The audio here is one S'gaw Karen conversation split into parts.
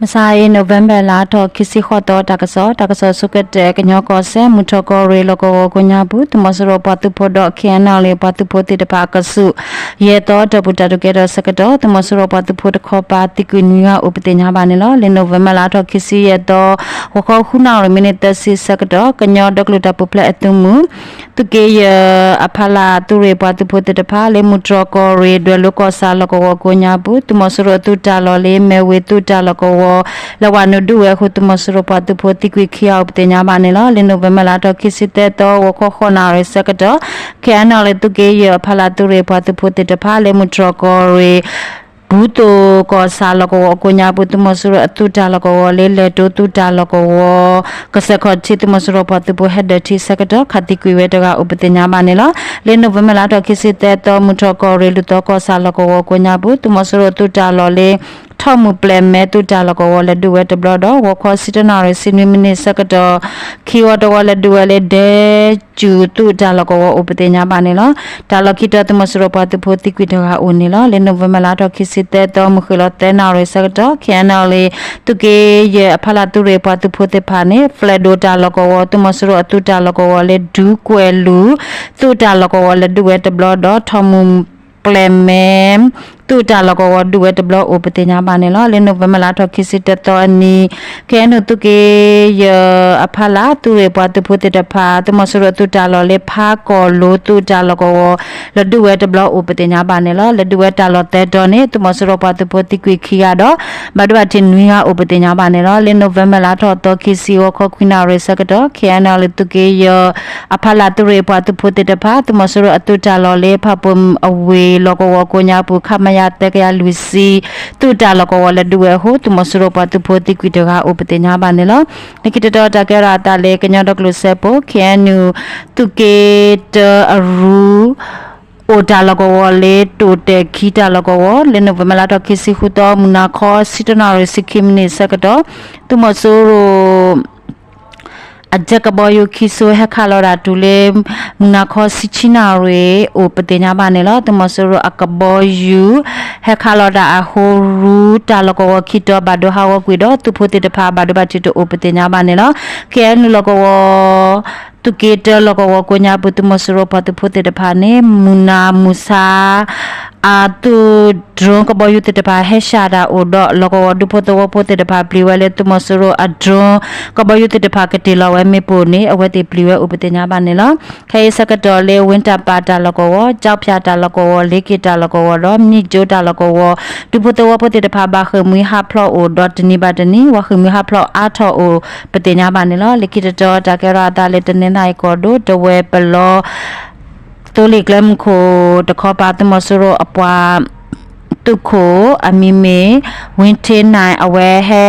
မုၢ်ဆါအံၤ November လါထီၣ်ခံဆံဃိးသီ တၢ်ကစီၣ်, တၢ်ကစီၣ်ဆိကတၢၢ် ကညီကီၢ်စဲၣ် မုၢ်ထီၣ်ကီၢ်ရ့ၣ် လီၢ်ကဝီၤကိးညါပူၤ သုးမီၤစိရိၤပှၤသုးဖိဒီး K N L A ပှၤသုးဖိသ့ၣ်တဖၣ်အကဆူး ယဲၢ်သီတီၢ်ပူၤ တၢ်ဒုးကဲထီၣ်ဆၢကတီၢ် သုးမီၤစိရိၤပှၤသုးဖိတခီပၤ သံကွံာ်နွံဂၤအိၣ်ပသ့ၣ်ညါဘၣ်န့ၣ်လီၤ. လၢ November လါထီၣ်ခံဆံယဲၢ်သီ ဂီၤခီဃုနၣ်ရံၣ် မံးနံးသၢဆံဆၢကတီၢ် ကညီဒီကလုာ်တၢ်ပူၤဖျဲးအသုးမုၢ် သုးက့ယဲၢ်အဖီလာ်သုးရ့ၣ်ပှၤသုးဖိသ့ၣ်တဖၣ် လၢမုၢ်တြီၢ်ကီၢ်ရ့ၣ် ဒွဲၣ်လိၤကီၢ်ဆၣ်လီၢ်ကဝီၤကိးညါပူၤ သုးမီၤစိရိၤအသုးတၢ်လီၢ်လၢ မဲၢ်ဝ့ၤသုးတၢ်လီၢ်ကဝီၤ လဲၤဝးနုာ်ဒုးဝဲအဃိ သုးမီၤစိရိၤပှၤသုးဖိသံကွံာ်ခံဂၤအိၣ်ပသ့ၣ်ညါဘၣ်န့ၣ်လီၤ. လၢ November လါထီၣ်ခံဆံသၢသီ ဂီၤခီဃိးနၣ်ရံၣ်ဆၢကတီၢ် K N L A သုးက့ယဲၢ်အဖီလာ်သုးရ့ၣ်ပှၤသုးဖိသ့ၣ်တဖၣ် လၢမုၢ်တြီၢ်ကီၢ်ရ့ၣ် ဘူးသိၣ်ကီၢ်ဆၣ်လီၢ်ကဝီၤအကိးညါပူၤ သုးမီၤစိရိၤအသုးတၢ်လီၢ်ကဝီၤလၢ လဲၤတိသုးတၢ်လီၢ်ကဝီၤ ကစၢၢ်ခီၣ်ထံး သုးမီၤစိရိၤပှၤသုးဖိဟဲဒၢးထံဆၢကတီၢ် ခးသံကွံာ်ဝဲတဂၤအိၣ်ပသ့ၣ်ညါဘၣ်န့ၣ်လီၤ. လၢ November လါထီၣ်ခံဆံသၢသီ မုၢ်ထီၣ်ကီၢ်ရ့ၣ် လူၢ်သီကီၢ်ဆၣ်လီၢ်ကဝီၤကိးညါပူၤ သုးမီၤစိရိၤသုးတၢ်လီၢ်လၢ ထီၣ်မုၢ်ပျဲၢ်မဲသုးတၢ်လီၢ်ကဝီၤ လဲၤဒုးဝဲတဘျီဒီး ဂီၤခီဆံတၢနၣ်ရံၣ်ဆံနွံမံးနံးဆၢကတီၢ် ခံဝီတဝီလဲၤဒုးဝဲလၢ ဒဲကၠူၣ်သုးတၢ်လီၢ်ကဝီၤအိၣ်ပသ့ၣ်ညါဘၣ်န့ၣ်လီၤ. တၢ်လီၢ်ခံတီၤသုးမီၤစိရိၤပှၤသုးဖိသံကွံာ်တဂၤအိၣ်န့ၣ်လီၤ. လၢ November လါထီၣ်ခံဆံသၢသီ မုၢ်ဃ့ၢ်လီၤသၢနၣ်ရံၣ်ဆၢကတီၢ် K N L A သုးက့ယဲၢ်အဖီလာ်သုးရ့ၣ်ပှၤသုးဖိသ့ၣ်တဖၣ်န့ၣ် ဖျဲၣ်ဒိၣ်တၢ်လီၢ်ကဝီၤ သုးမီၤစိရိၤအသုးတၢ်လီၢ်ကဝီၤလၢ ဒူကွဲၢ်လူၢ် သုးတၢ်လီၢ်ကဝီၤလဲၤဒုးဝဲတဘျီဒီး ထီၣ်မုၢ်ပျဲၢ်မဲ သုးတၢ်လီၢ်ကဝီၤဒုးဝဲတဘျီအိၣ်ပသ့ၣ်ညါဘၣ်န့ၣ်လီၤ. လၢ November လါထီၣ်ခံဆံတသီအနံၤ K N U သုးက့ယဲၢ်အဖီလာ်သုးရ့ၣ်ပှၤသုးဖိသ့ၣ်တဖၣ် သုးမီၤစိရိၤအသုးတၢ်လီၢ်လၢ ဖးကီၢ်လိသုးတၢ်လီၢ်ကဝီၤ လဲၤဒုးဝဲတဘျီအိၣ်ပသ့ၣ်ညါဘၣ်န့ၣ်လီၤ. လၢဒုးဝဲတၢ်လီၢ်သၢတီၤန့ၣ် သုးမီၤစိရိၤပှၤသုးဖိသံကွံာ်ခံဂၤဒီး ဘၣ်ဒိဘၣ်ထံးနွံဂၤအိၣ်ပသ့ၣ်ညါဘၣ်န့ၣ်လီၤ. လၢ November လါထီၣ်သီခံဆံ ဂီၤခီခွံနၣ်ရံၣ်ဆၢကတီၢ် K N L သုးက့ယဲၢ် အဖီလာ်သုးရ့ၣ်ပှၤသုးဖိသ့ၣ်တဖၣ် သုးမီၤစိရိၤအသုးတၢ်လီၢ်လၢ ဖၣ်ပူၣ်အဝ့ၢ်လီၢ်ကဝီၤကိးညါပူၤ ခမရ သၢကယၤလွံၢ်ဆံ သုးတၢ်လီၢ်ကဝီၤလဲၤဒုးဝဲအဃိ သုးမီၤစိရိၤပှၤသုးဖိသံကွံာ်တဂၤအိၣ်ပသ့ၣ်ညါဘၣ်န့ၣ်လီၤ. လၢခံတတီၤတၢ်ကဲထီၣ်အသးလၢ ကညီဒီကလုာ်စၢဖှိၣ် K N U သုးက့တၢအရူ အိၣ်တၢ်လီၢ်ကဝီၤလၢ တိၣ်တဲာ်ခံတၢ်လီၢ်ကဝီၤ လၢ November လါထီၣ်ခံဆံဃုသီ မုၢ်နၤခီ ဆံတၢနၣ်ရံၣ်ဆံခံမံးနံးဆၢကတီၢ် သုးမီၤစိရိၤ အကၠဲးကဘီယူၤခံစိ ဟဲခးလီၤတၢ်တုၤလၢ မုၢ်နၤခီ ဆံဆံနၣ်ရံၣ် အိၣ်ပသ့ၣ်ညါဘၣ်န့ၣ်လီၤ. သုးမီၤစိရိၤအကဘီယူၤ ဟဲခးလီၤတၢ်အဟိရူ တၢ်လီၢ်ကဝီၤခံတီၤ ဘၣ်ဒိဟးဂီၤကွံာ်ဒီး သုးဖိသ့ၣ်တဖၣ် ဘၣ်ဒိဘၣ်ထံးတအိၣ်ပသ့ၣ်ညါဘၣ်န့ၣ်လီၤ. K N U လီၢ်ကဝီၤ သုးက့တၢလီၢ်ကဝီၤကိးညါပူၤ သုးမီၤစိရိၤပှၤသုးဖိသ့ၣ်တဖၣ်န့ၣ် မုၢ်နၤမုၢ်ဆါ အသုး drone ကဘီယူၤသ့ၣ်တဖၣ် ဟဲဆှၣ်တၢ်အိၣ်ဒီး လီၢ်ကဝီၤဒူဖိသဝီဖိသ့ၣ်တဖၣ် ပျံၤဝဲလၢ သုးမီၤစိရိၤအ drone ကဘီယူၤသ့ၣ်တဖၣ် ကတ့ၢ်လီၤဝဲမ့ၣ်ပိၢ်န့ၣ် အဝဲသ့ၣ်ပျံၤဝဲအိၣ်ပသ့ၣ်ညါဘၣ်န့ၣ်လီၤ. ခဲအံၤဆၢကတီၢ်လၢ ဝ့ၢ်တၢ်ပၢ်တၢ်လီၢ်ကဝီၤ, ကၠီဖၠၣ်တၢ်လီၢ်ကဝီၤ, လ့က့ၣ်တၢ်လီၢ်ကဝီၤဒီး မံၣ်ကၠိတၢ်လီၢ်ကဝီၤ ဒူဖိသဝီဖိသ့ၣ်တဖၣ် ဘၣ်ဃ့ၢ်မှံဟးဖျိးအိၣ်ဒီးတနံၤဘၣ်တနံၤ ဝဲဃ့ၢ်မှံဟးဖျိးအါထီၣ်အိၣ်ပသ့ၣ်ညါဘၣ်န့ၣ်လီၤ. လၢခံတတီၤ တၢ်ကဲထီၣ်အသးလၢတနီသရံၣ်ကီၢ်ဒိၣ် တဝဲပလီ သိလ့ၣ်ကျဲမုၢ်ခိၣ်တခီပၤ သုးမီၤစိရိၤအပှၤသုးခိၣ် အမံၤမ့ၢ် ဝ့ထ့နၢၣ် အဝဲဟဲ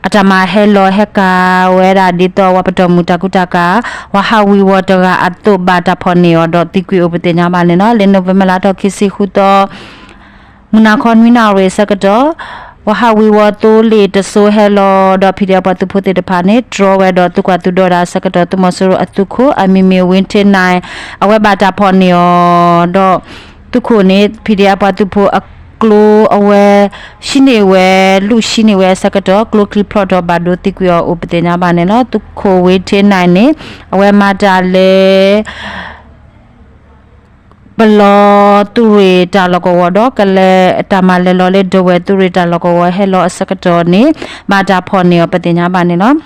အတၢ်မၤဟဲလီၤဟဲကၤဝဲဒၣ်ဒ်သိး ဝၤပတီၢ်မုၢ်တၢ်ကူတၢ်ကၤ ဝၤဟးဝံၤဝီၤတဂၤအသိး ဘၣ်တၢ်ဖီၣ်န့ၢ်အီၤဒီးသံကွံာ်အိၣ်ပသ့ၣ်ညါဘၣ်န့ၣ်လီၤ. လၢ November လါထီၣ်ခံဆံဃုသီ မုၢ်နၤခီနွံနၣ်ရံၣ်ဆၢကတီၢ် ဝၤဟးဝံၤဝီၤသိလ့ၣ်တစိဟဲလီၤဒီး ဖံးဒဲးအပှၤသုးဖိသ့ၣ်တဖၣ်န့ၣ် တြီဝဲဒီးသုးကွၢ်သုးဒီးတၢ်ဆၢကတီၢ် သုးမီၤစိရိၤအသုးခိၣ် အမံၤမ့ၢ် ဝ့ထ့နၢၣ် အဝဲဘၣ်တၢ်ဖီၣ်န့ၢ်အီၤဒီး သုးခိၣ်န့ၣ် ဖံးဒဲးအပှၤသုးဖိအကျိအဝဲ ဟံးန့ၢ်ဝဲ လူၢ်ဟံးန့ၢ်ဝဲအဆၢကတီၢ် ကျိချံဖျိးထီၣ်ဘၣ်ဒိသံကွံာ်အီၤအိၣ်ပသ့ၣ်ညါဘၣ်န့ၣ်လီၤ. သုးခိၣ်ဝ့ထ့နၢၣ်န့ၣ် အဝဲမၤတၢ်လၢ ပလီသုးရ့ၣ်တၢ်လီၢ်ကဝီၤဒီး ကလဲၤတၢ်မၤလဲၤလီၤလၢဒဝဲၢ်သုးရ့ၣ်တၢ်လီၢ်ကဝီၤဟဲလီၤအဆၢကတီၢ်န့ၣ် ဘၣ်တၢ်ဖီၣ်န့ၢ်အီၤပသ့ၣ်ညါဘၣ်န့ၣ်လီၤ.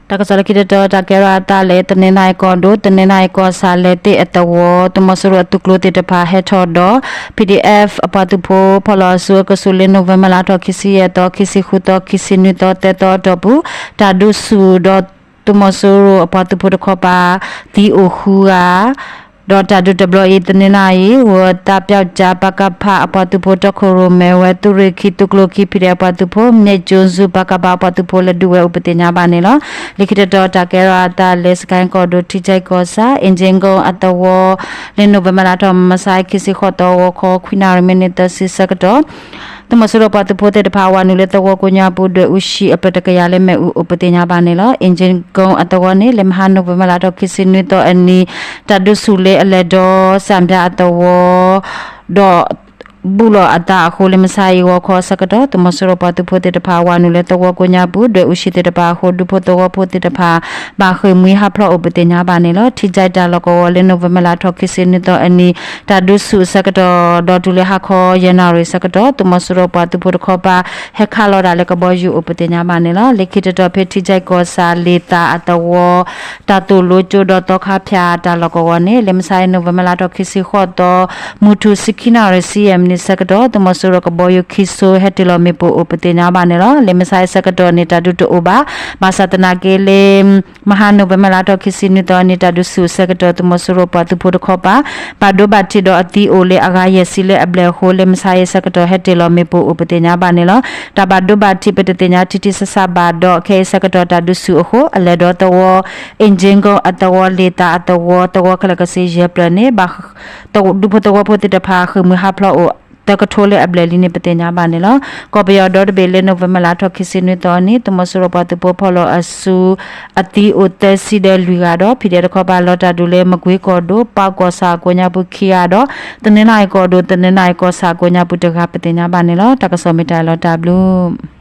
တၢ်ကစီၣ်လၢခံတတီၤ တၢ်ကဲထီၣ်အသးလၢ တနီသရံၣ်ကီၢ်ဒိၣ် တနီသရံၣ်ကီၢ်ဆၣ်လဲၤသ့ၣ်အသဝီ သုးမီၤစိရိၤအသုးကျိၤသ့ၣ်တဖၣ်ဟဲထီၣ်ဒီး P D F အပှၤသုးဖိဖီၣ်လီၤအစုအကဆူးလၢ November လါထီၣ်ခံဆံယဲၢ်သီ ခံဆံဃုသီ ခံဆံနွံသီ သၢသီအတီၢ်ပူၤ တၢ်ဒုးဆူၣ်ဒီး သုးမီၤစိရိၤအပှၤသုးဖိတခီပၤ သံအိၣ်ဃုဂၤ ဒီးတၢ်ဒုးတဘျီအံၤ တနီသရံၣ် ဂီၤသးပျီကၠး ပကဖ အပှၤသုးဖိတီခိၣ်ရိၣ်မဲဝဲ သုးရ့ၣ်ခံ သုးကျိၤခံ ဖံးဒဲးအပှၤသုးဖိ မဲၢ်ကၠိၣ်စူၤ ပကဖ အပှၤသုးဖိလဲၤဒုးဝဲအိၣ်ပသ့ၣ်ညါဘၣ်န့ၣ်လီၤ. လၢခံတတီၤ တၢ်ကဲထီၣ်အသးလၢ စကဲၣ်ကီၢ်ဒိၣ် ထံကၠဲၣ်ကီၢ်ဆၣ် အ့ၣ်ကၠ့ၣ်ကိၣ်အသဝီ လၢ November လါထီၣ်မဆါ ခံဆံဃိးသီ ဂီၤခီ ခွံနၣ်ရံၣ် မံးနံးသၢဆံဆၢကတီၢ် သုးမီၤစိရိၤပှၤသုးဖိသ့ၣ်တဖၣ် ဝၤနုာ်လၢသဝီကိးညါပူၤ ဒွဲၣ်အူဟံၣ်အဖျၢၣ်တကယၤလၢမ့ၣ်အူအိၣ်ပသ့ၣ်ညါဘၣ်န့ၣ်လီၤ. အ့ၣ်ကၠ့ၣ်ကိၣ်အသဝီန့ၣ် လၢမဟါ November လါထီၣ်ခံဆံနွံသီအနံၤ တၢ်ဒုးဆူၣ်လၢအလဲၤဒီး စၣ်ဖၠၣ်အသဝီ ဒီး ဘူးလီၤအသးအဃိ လၢမုၢ်ဆါအံၤဂီၤခီအဆၢကတီၢ် သုးမီၤစိရိၤပှၤသုးဖိသ့ၣ်တဖၣ် ဝၤနုာ်လၢသဝီကိးညါပူၤ ဒွဲၣ်အူဆံးသ့ၣ်တဖၣ်အဃိ ဒူဖိသဝီဖိသ့ၣ်တဖၣ် ဘၣ်ဃ့ၢ်မှံဟးဖျိးအိၣ်ပသ့ၣ်ညါဘၣ်န့ၣ်လီၤ. ထံကၠဲးတၢ်လီၢ်ကဝီၤလၢ နိၣ်ဝ့ဘၢၣ်လါထီၣ်ခံဆံနွံသီအနံၤ တၢ်ဒုးဆူၣ်အဆၢကတီၢ် ဒီးတုၤလၢဟါခီယဲၢ်နၣ်ရံၣ်အဆၢကတီၢ် သုးမီၤစိရိၤပှၤသုးဖိတခီပၤ ဟဲခးလီၤဒၣ်လၢကဘီယူၤအိၣ်ပသ့ၣ်ညါဘၣ်န့ၣ်လီၤ. လၢခံတတီၤဖဲထံကၠဲးကီၢ်ဆၣ်လ့ၣ်သၣ်အသဝီ တၢ်သိၣ်လိကၠိဒီးသီခါဖၠၣ်တၢ်လီၢ်ကဝီၤန့ၣ် လၢမုၢ်ဆါအံၤ နိၣ်ဝ့ဘၢၣ်လါထီၣ်ခံဆံဃိးသီ မုၢ်ထူၣ်ဆံခံနၣ်ရံၣ် ဆံယဲၢ်မံးနံးအဆၢကတီၢ် သုးမီၤစိရိၤကဘီယူၤခံစိၤ ဟဲတ့ၢ်လီၤမ့ၣ်ပိၢ်အိၣ်ပသ့ၣ်ညါဘၣ်န့ၣ်လီၤ. လၢမုၢ်ဆါအံၤအဆၢကတီၢ်န့ၣ် တၢ်ဒုးတအိၣ်ဘၣ်. ဘၣ်ဆၣ်သနာ်က့လၢ မဟါနိၣ်ဝ့ဘၢၣ်လါထီၣ်ခံဆံနွံသီအနံၤ တၢ်ဒုးဆူၣ်အဆၢကတီၢ် သုးမီၤစိရိၤပှၤသုးဖိတခီပၤ ဘၣ်ဒိဘၣ်ထံးဒီးအသံအိၣ်လၢအဂၤယဲၢ်ဆံလၢအဘျဲၣ်အဃိ လၢမုၢ်ဆါအံၤအဆၢကတီၢ် ဟဲတ့ၢ်လီၤမ့ၣ်ပိၢ်အိၣ်ပသ့ၣ်ညါဘၣ်န့ၣ်လီၤ. တၢ်ဘၣ်ဒိဘၣ်ထံးပတသ့ၣ်ညါထံထံဆးဆးဘၣ်ဒီး ခဲအံၤအဆၢကတီၢ်တၢ်ဒုးဆူၣ်အဃိ အလဲၤဒီးသဝီ အ့ၣ်ကၠ့ကိၣ်အသဝီ လ့ၣ်သၣ်အသဝီ သဝီခဲလၢာ်ကဆ့ယဲၢ်ဖျၢၣ်န့ၣ် ဘၣ် ဒူဖိသဝီဖိသ့ၣ်တဖၣ် ဃ့ၢ်မှံဟးဖျိးအိၣ် သၢကထိလၢအဘျဲၣ်လံန့ၣ် ပသ့ၣ်ညါဘၣ်န့ၣ်လီၤ. ကီၢ်ပယီၤဒီတဘ့ၣ်လၢ နိၣ်ဝ့ဘၢၣ်လါထီၣ်ခံဆံနွံသီအနံၤ သုးမီၤစိရိၤပှၤသုးဖိဖီၣ်လီၤအစု အသံအိၣ်သၢဆံဒီးလွံၢ်ဂၤဒီး PDF တခီပၤလီၤတၢ်ဒုးလၢ မကွ့ၤကီၢ်ဒိၣ် ပၢ်ကီၢ်ဆၣ်ကိးညါပူၤခံဂၤဒီး သန့နၣ်အ့ၣ်ကီၢ်ဒိၣ် သန့နၣ်အ့ၣ်ကီၢ်ဆၣ်ကိးညါပူၤတဂၤ ပသ့ၣ်ညါဘၣ်န့ၣ်လီၤ. တၢ်ကစီၣ်မ့ၢ်တၢ်လီၤတၢ်ဘျုး